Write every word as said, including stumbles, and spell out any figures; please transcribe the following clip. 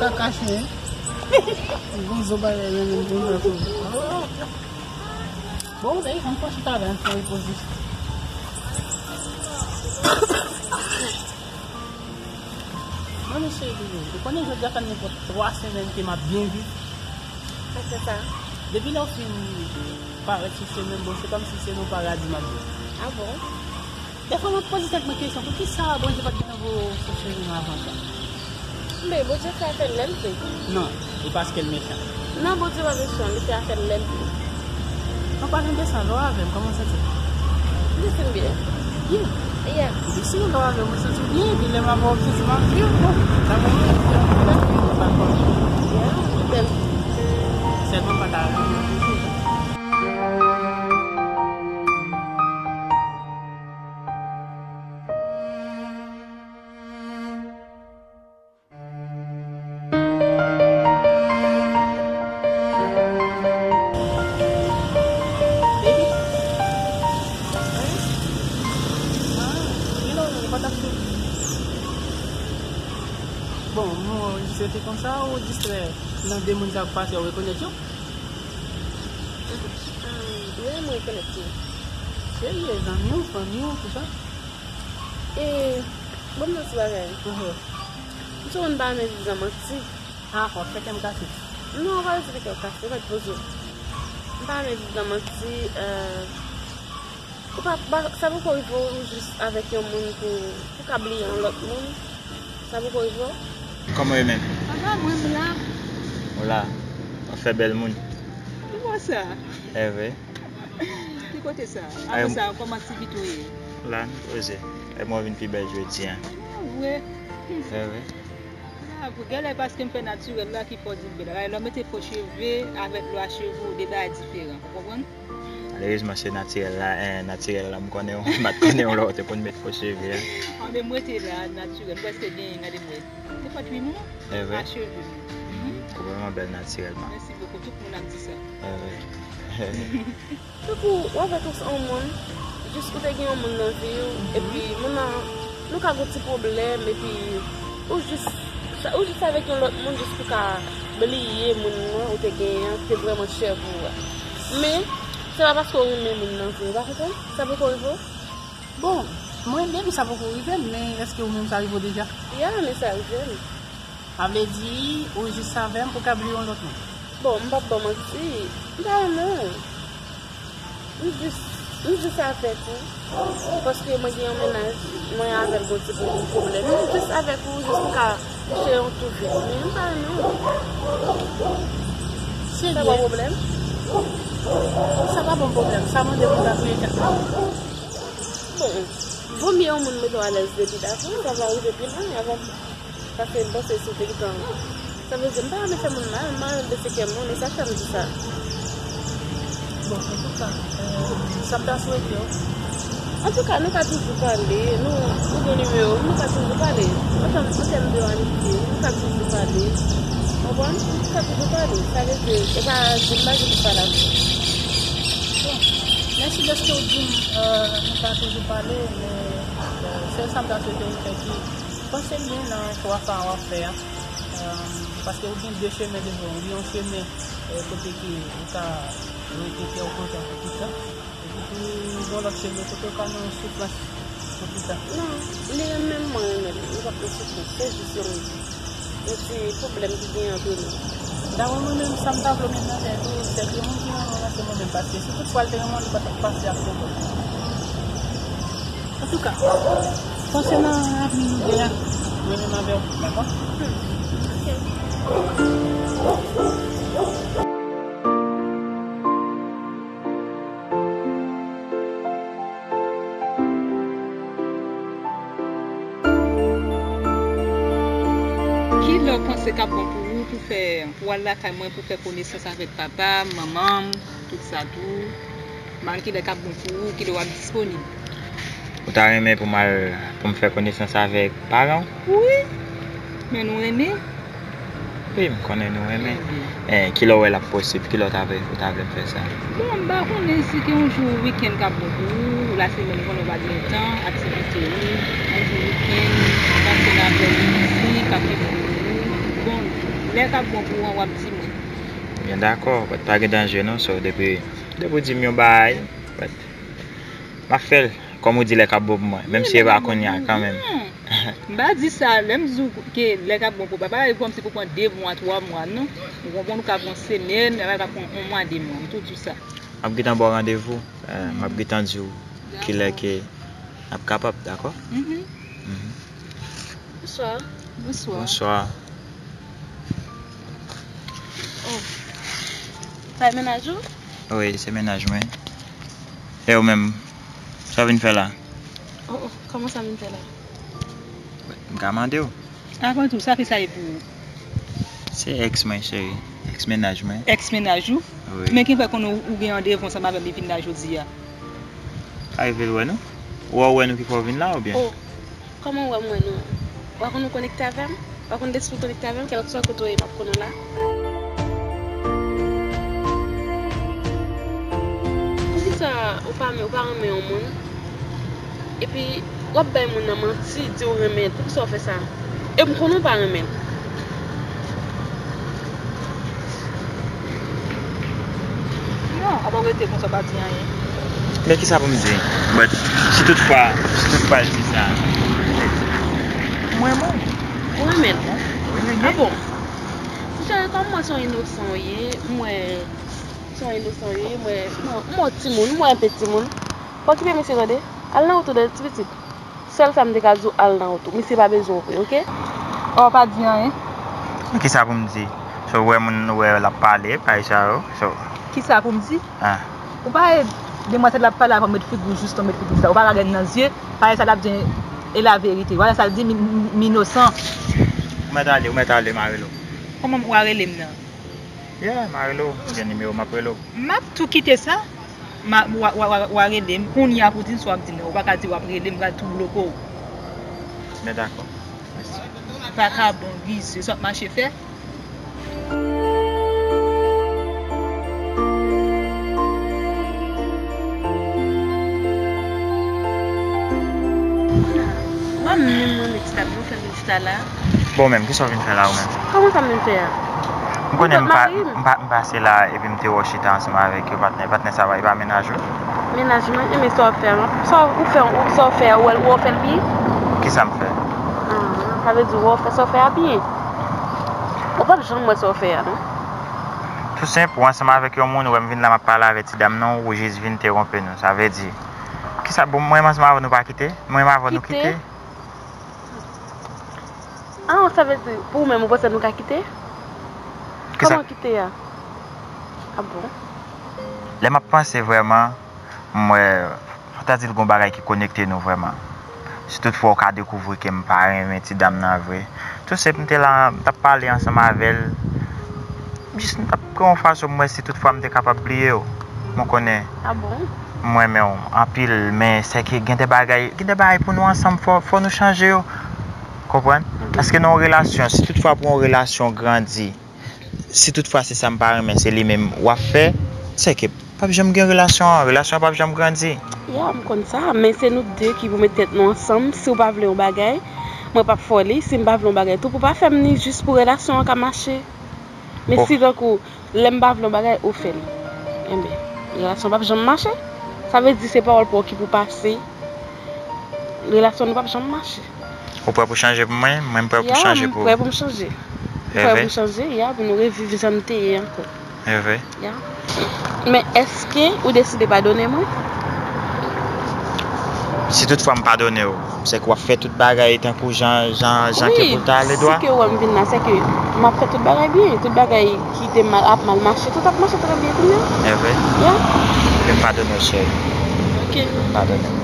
Kaka chen. Gon zo bagay renmen gon zo tou. Bon, dayè, ann pran chita la, ann fè repoze. Manmi cheri, ou konnen jodi a fè nenpòt twa semèn ke m ap byen viv. Sa k fè sa? Depi lè w fin parèt sou chemen m, bon, se kòmsi se nan yon paradi m ap viv. Ah bon? Dèfwa m ap poze tèt mwen kesyon, poukisa Bondye pa t gentan voye w sou chemen m avan sa? Men Bondye fè afè l lè l vle. Non, e paske l mechan. Non, Bondye pa mechan, li fè afè l lè l vle. Mwen pa janm desann, lè w avè m, kòman w santi w? M santi m byen. Byen? Yeah. Epi si lè w avè m, ou santi w byen, epi lè m avè w, ou santi m ap viv, bon, sa bon, mwen, mwen, mwen, mwen pa konn. Yeah, mwen byen. Sèlman m pa ta renmen w toujou. Baby. Ah, you know, what up, sweet? Bon, mwen jis rete konsa ou distrè nan de moun sa k pase, ou rekonèt yo? Mm, wi, mwen rekonèt yo. Serye, zanmi w, fanmi w, tout sa? E, bon, m nan ti bagay. Mhm. M sou moun pa renmen viv nan manti. Ah, w ap fè kè m kase. Non, w pa bezwen fè kè w kase, w pa t poze w. M pa renmen viv nan manti, euh, ou pa, pa, sa poko rive w, ou jis avèk yon moun pou, pou ka bliye yon lòt moun. Sa poko rive w. Kòman w ye menm? Apa mwen m la. Ou la. W ap fè bèl moun. Kòman sa? Evre. Ki kote sa? Apre sa, kòman aktivite w ye? La, nou poze. E mwen vin pi bèl jodi a. Ah, vre? Evre. Ah, pou genlè paske m fè natirèl la ki fè w di m bèl. Lè w mete fo cheve avèk lwa cheve w, de bagay diferan. Ou konprann? Malerezman, se natirèl la, eh, natirèl la, m konnen w, m pa t konnen w lè w te konn met fo cheve a. Anben, mwen te la, natirèl, m prèske genyen, gade m wè. Se pa twi mwen, a cheve m. Mhm. Ou vrèman bèl natirèlman. Mèsi bokou, tout moun ap di sa. Tankou, w avèk yon, yon moun, jis ou te gen yon moun nan vi w, epi moun nan, nou ka gen ti pwoblèm, epi ou jis, ou jis avèk yon lòt moun jis pou ka bliye moun nan ou te genyen an, ki te vrèman chè pou ou a. Men, se pa paske w renmen moun nan vre, ou pa konprann? Sa poko rive w? Bon, mwen menm, sa poko rive m, men èske ou menm sa rive w deja? Ya, men sa rive m. Sa vle di, ou jis avè m pou ka bliye yon lòt moun? Bon, m p ap ba w manti, m pa renmen w. M jis, m jis avèk ou. Paske mwen gen yon mennaj, mwen avè l gon ti pwoblèm. M jis avèk ou, jis pou ka kouche yon tou vit. Men m pa renmen w. Serye? Sa pa pwoblèm? Sa pa bon pwoblèm. Sa mande pou ta touye tèt mwen. Bon, vomye yon moun mete w alèz depi davan, sa va rive pi lwen avan. Paske m panse si w te gentan. Sa vle di, m pa renmen fè moun mal, m pa renmen blese kè moun, e sa k fè m di sa. Bon, antouka, euh, sa m ta swete w. Antouka, nou ka toujou pale, nou, ou gen nimewo m, nou ka toujou pale. An tèm, an tèm de amitye, nou ka toujou pale. Konprann? Nou ka toujou pale. Sa vle di, e pa di m pa gen pou pale avè w. Bon, mèsi dèske w di m, euh, nou ka toujou pale, men, euh, sèl sa m ta swete w fè ki Panse byen nan chwa sa w ap fè a, euh, paske ou gen de chemen devan w. Ou gen yon chemen, euh, kote ke ou ka rete kè w kontan pou pita. Epi tou, gen yon lòt chemen kote ou ka nan yon soufrans pou pita. Non, li renmen m, mwen renmen l. Li p ap nan soufrans. Se jis yon, yon ti pwoblèm ki gen ant nou. Dapre mwen menm, sa m ta vle w met nan tèt ou, se ke moun ki renmen w lan se mwen menm, paske si toutfwa l te renmen w, li pa t ap pase ak nenpòt moun. Antouka, panse nan avni nou gen an, mwen menm avè w, dakò? Kilè w panse k ap bon pou ou pou fè, pou w al lakay mwen pou fè konesans avèk papa m, manman m, tout sa tou? M al kilè k ap bon pou ou, kilè w ap disponib? Ou ta renmen pou m al, pou m fè konesans avèk paran w? Wi, men nou renmen. Wi, m konnen nou renmen. Ebyen. Eh, kilè w wè l ap posib? Kilè w ta vle, ou ta vle m fè sa? Bon, m pa konnen si gen yon jou wikenn k ap bon pou ou, lasemèn ou konnen w pa gen tan, aktivite ou, yon jou wikenn, pase nan aprèmidi, k ap pi bon pou ou. Bon, Lè k ap bon pou ou an, w ap di mwen. Byen dakò, but pa gen danje non, so depi, depi w di m yon bagay, but m ap fè l, kòm ou di lè k ap bon pou mwen, menm si e pa kounye a kanmenm. M pa di sa, lè m di w ke lè k ap bon pou ou, pa parèy kòmsi pou pran de mwa, twa mwa, non. Ou konprann, ou ka pran semèn, lè ka pran yon mwa, de mwa, m tou di w sa. M ap gentan ba w randevou, eh, m ap gentan di w kilè ke n ap kapab, dakò? Mhm. Mhm. Bonswa. Bonswa. Bonswa. Oh. Sa e mennaj ou? Wi, se mennaj mwen. E ou menm? Sa w vin fè la? Oh, oh, kòman sa vin fè la? M ka mande w. Avan tou, sa fi sa ye pou ou? Se ex mwen, cheri. Ex mennaj mwen. Ex mennaj ou? Wi. Men ki fè konnen ou, ou gen randevou ansanm avè m, li vin la jodi a? Pa rive l wè nou? Ou wè, ou wè nou ki fè w vin la, oubyen? Oh, kòman w wè m wè nou? W pa konn ou konekte avè m? W pa konn lespri konekte avè m? Kèlkeswa kote w ye, m ap konn ou la. Poukisa ou pa, ou pa renmen yon moun? Epi, w ap bay moun nan manti, di w renmen l. Poukisa w fè sa? E m konnen w pa renmen l. Non, apa w rete konsa, w pa di anyen. Men kisa pou m di? But, si toutfwa, si toutfwa, Jimmy sa. Mwen, mwen. Ou renmen l? Wi, wi. Ah bon? Monchè, kòm mwen se yon inosan w ye, mwen se yon inosan w ye, mwen, mwen, mwen timoun, mwen enpe timoun. Pa okipe misye tande. Al nan wout ou, ti pitit. Sèl sa m te ka di w, al nan wout ou. Misye pa bezwen w vre, oke? Oh, pa di anyen. Kisa pou m di? So, ou wè moun, ou wè l ap pale, bagay sa yo. So. Kisa pou m di? Ah. Ou pa wè demwazèl la ap pale avè w, met figi w jis, ou met figi w sa. Ou pa gade nan zye, pa wè sa l ap di e la verite. Ou pa wè sa l di, mi, mi, mi inosan. Ou mèt ale, ou mèt ale, m a rele w. Kòman w a rele m nan? Yeah, m a rele w. M gen nimewo, m ap rele w. M ap tou kite sa. M a, w a, w a, w a, w a rele m. Kounye a pou di m sa w ap di m nan. Ou pa ka di w ap rele m, m pral tou bloke w. Men dakò. Mèsi. Vakabon, vizye, sa w ap mache fè? Mwen menm, mwen menm, ti tab, nou fè Sa la. Bon, menm, kisa w vin fè la, ou menm? Kòman sa m vin fè a? M konnen m pa, m pa, m pase la, epi m te wè w chita ansanm avèk yon patnè. Patnè sa a, e pa mennaj ou? Mennaj mwen, e men sa w ap fè a? Sa w fè, sa w fè a, ou wè, ou wè w fè l byen? Kisa m fè? Ah, sa vle di ou wè w fè sa w fè a byen. Ou p ap janm wè sa w fè a, non? Tou senp, ou ansanm avèk yon moun, ou wè m vin la, m ap pale avèk ti dam nan, ou jis vin entewonpe nou. Sa vle di, kisa, bon, mwen menm ansanm avè w nou pa kite? Mwen menm avè w nou kite? Ah, sa vle di, pou ou menm, ou panse nou ka kite? Kisa? Kòman kite a? Ah bon? Lè m ap panse vrèman, m wè, fò ta di l gon bagay ki konekte nou vrèman. Si toutfwa w ka dekouvri ke m pa renmen ti dam nan vre, tou senp, m te la, m t ap pale ansanm avè l. Jis m t ap pran yon fason pou m wè si toutfwa m te kapab bliye w. Mwen konnen. Ah bon? M renmen w anpil, men sèke gen de bagay, gen de bagay pou nou ansanm, fò, fò nou chanje yo. Konprann? Mhm. Paske nan yon relasyon, si toutfwa pou yon relasyon grandi, si toutfwa se sa m pa renmen, se li menm w ap fè, sèke p ap janm gen relasyon an, relasyon an p ap janm grandi. Ya, m konn sa, men se nou de ki pou met tèt nou ansanm. Si w pa vle yon bagay, mwen p ap fè w li. Si m pa vle yon bagay tou, pou pa fè m li jis pou relasyon an ka mache. Men si tankou lè m pa vle yon bagay, ou fè l. Enben, relasyon p ap janm mache. Sa vle di se pawòl pa w ki pou pase. Relasyon nou p ap janm mache. Ou prè pou chanje pou mwen? Mwen m prè pou chanje pou ou. Ya, m prè pou m chanje. M prè pou m chanje, ya, pou nou reviv jan n te ye ankò. E vre? Ya. Men èske ou deside padone mwen? Si toutfwa m padone w, sèke w ap fè tout bagay tankou jan, jan, jan ke pou l ta ale dwa? Wi, si ke w wè m vin la, sèke m ap fè tout bagay byen. Tout bagay ki te mal, ap mal mache, tout ap mache trè byen kounye a. E vre? Ya. Men m padone w, cheri. Ok. M padone w.